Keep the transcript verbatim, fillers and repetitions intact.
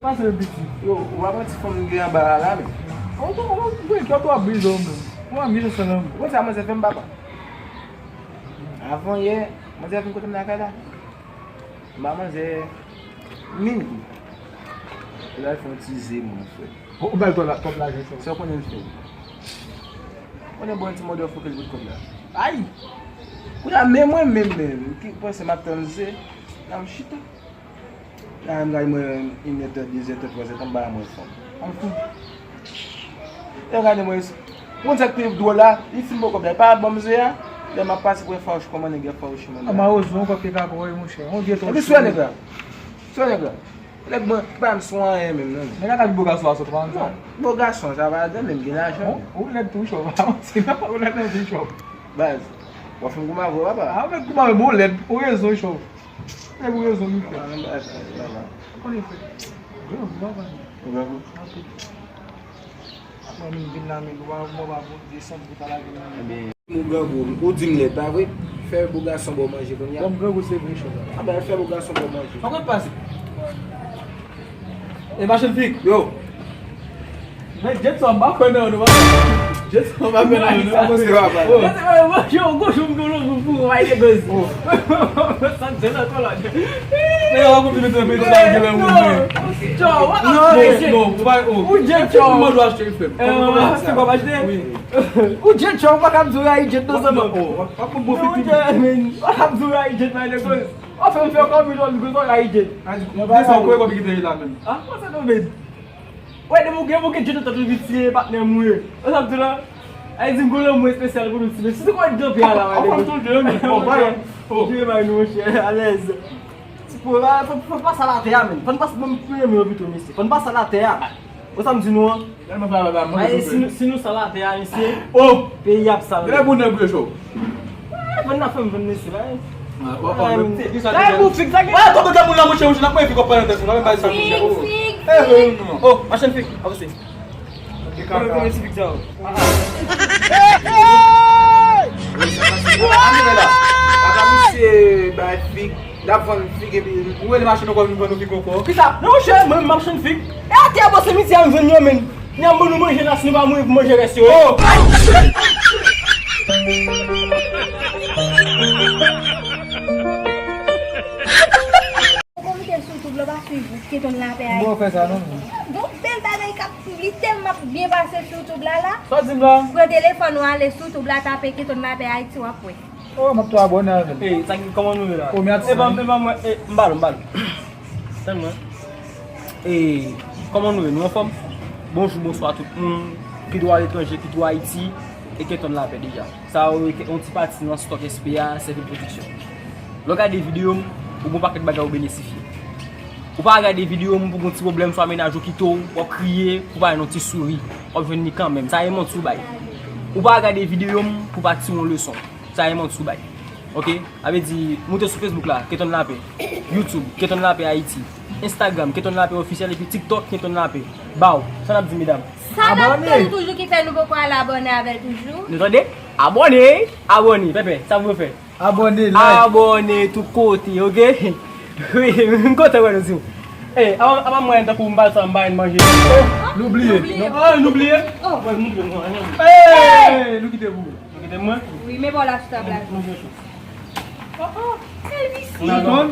Pase yo piti. Yo, ou pa pran ti fanm gen anba a la, men. Ou, ou, ou, ou, ou, ou ap brize w menm. Ou ap mize san nan. Ou konn sa manzè fè m, papa? Avan yè, manzè vin kote m lakay la. M ba manzè mil goud. Li al fè yon ti ze mwen, frè. Ou, ou ba l twòp la, twòp lajan, frè. Sa w konnen l fè? Konnen bon ti mòdè fò ke l bout kòb la. Ay! Kounye a, men mwen menm, menm, ki panse m ap tann ze, la m chita. La, m gade mwen, inèdtan, dezèdtan, twazèdtan, m pa wè mwen fanm. An fou. Yo gade mwen, ou konn sa k pi dwòl la? Li fin ba w kòb la, li pa ban m ze a. Lè m ap pase pou fawouch, kòman nèg yo fawouch mwen la? Malrezman, yon kòb ki ka kòre, monchè. Yon vye twò. Epi sou nèg la. Sou nèg la. Nèg mwen, ki pa m sou anyen menm, non. Nèg la ka di bo gason a sot, pa konn sa. Non, bo gason, sa pa ladan, menm gen lajan. Bon, ou lèd tou, chòv. Pa manti, non, ou lèd anpil, chòv. Baz, w ap fin kouman avè w, papa? A, ou mèt kouman avè m, ou lèd, ou rezon, chòv. Nèg ou rezon, wi, frè. Ou konnen, frè. Wi, wi, wi. Ou grangou? Anpil. Apre, m vin la, men, ou pa, ou pa bon, desann pou ta lage nan men. Ebyen, ou grangou, ou di m lèd, pa vre? Fè bo gason ba w manje kounye a. Bon, m grangou, se vre, chòv. A, ben, fè bo gason ba w manje. Sa konn pase? E machann fig. Yo. Men, Jetson, m pa kwè nan ou, non. Jetson, m pa kwè nan ou, non. Kòman se va, papa? Yo, gwo jou m dolo pou pou ay de bèz. Sa m te nan kòlòn. Men yo konn mete mete la gen la moun. Cho, w ap Non, non, ou pa ou. Ou Jetson. Mwen dwe achte frè m. Se kòm achte? Wi. Ou Jetson, ou pa kab di w rayi Jet non sèlman. W ap konn bon figi. Ou pa kab di w rayi Jet, bay de koz. Ou fè m fè kòm yon lòt gwo rayi Jet. Desann, kòman kòm ki te la menm? A, kòman sa tonbe? Wè, depi w gen, w gen Jet nan tèt ou, vit se patnè m ou ye. Ou sa m di la? Ay di m gwo lanmou espesyal pou nou ti mesye. Si se kòman Jet a la, wè. Ou konn tonbe, men. Bon, bay. Jet bay nou, monchè, alèz. Ti po, fò, fò, fò n pase al atè a, men. Fò n pase, mwen, mwen renmen yo pito, mesye. Fò n pase al atè a. Ou sa m di nou an? Ay, si nou, si nou sal atè a, mesye, peyi ap sal. Genlè pou nèg yo cho. Vann nan fè m vann, mesye, bay. Sa e pou fig sa gen. Wè, tonbe tèt moun la, monchè, monchè, n ap mwen fig ap pale tèt moun la, menm bay sa, monchè. Fig, fig, fig. Oh, machann fig, avanse. Kòman, kòman ti fig sa yo? Ame la. Papa misye bay fig. L ap vann fig epi ou rele machann ankò vin vann ou fig ankò. Kisa? Non, monchè, mwen menm m ap chann fig. E atè a bò simitye a m jwenn yo, men. N ap ban nou manje la, si nou pa mouri pou manje rès yo. Oh! Ou konn kite sou YouTube la, pa swiv Keton Lapè Ayiti. Bon, fè sa non. Gon bèl bagay k ap, li tèlman ap byen pase sou YouTube la la. Sa w di m la? Pran telefòn ou ale sou YouTube la, tape Keton Lapè Ayiti, w ap wè. Oh, m ap tou abòne avè l. Ey, sa ki, kòman nou ye la? Oh, mèsi. E ban, e ban mwen, e, m ba l, m ba l. Tann mwen. E, kòman nou ye? Nou anfòm? Bonjou, bonswa tout moun. Kit ou aletranje, kit ou Ayiti, e Keton Lapè deja. Sa yo, yon ti pati nan stock S P A, Seven Production. Lè w gade videyo m, ou gon pakèt bagay ou benesifye. Ou pa gade videyo m pou gon ti pwoblèm, swa mennaj ou kite w, w ap kriye, pou pa yon ti souri, w ap jwenn li kanmenm. Sa e manti w bay. Ou pa gade videyo m pou pa tire yon leson. Sa e manti w bay. Oke? Sa vle di, moute sou Facebook la, Keton Lapè. YouTube, Keton Lapè Ayiti. Instagram, Keton Lapè Ofisyèl, epi TikTok, Keton Lapè. Baw, sa n ap di, medam? Sa n ap tann toujou ki fè nou poko al abòne avè l toujou? Nou tande? Abòne! Abòne! Pèpè, sa pou yo fè? Abòne, like. Abòne tout kote, oke? Wi, m kontan wè nou di w. Ey, apa, apa mwen tankou m pa sa, m pa manje. Oh, nou bliye. Nou bliye. Ah, nou bliye? Oh. Mwen, nou bliye, mwen. Ey, nou kite pou. Nou kite mwen? Wi, men bon la sou tab la. Manje chou. Oh, oh, Elvis. Ou nan zòn?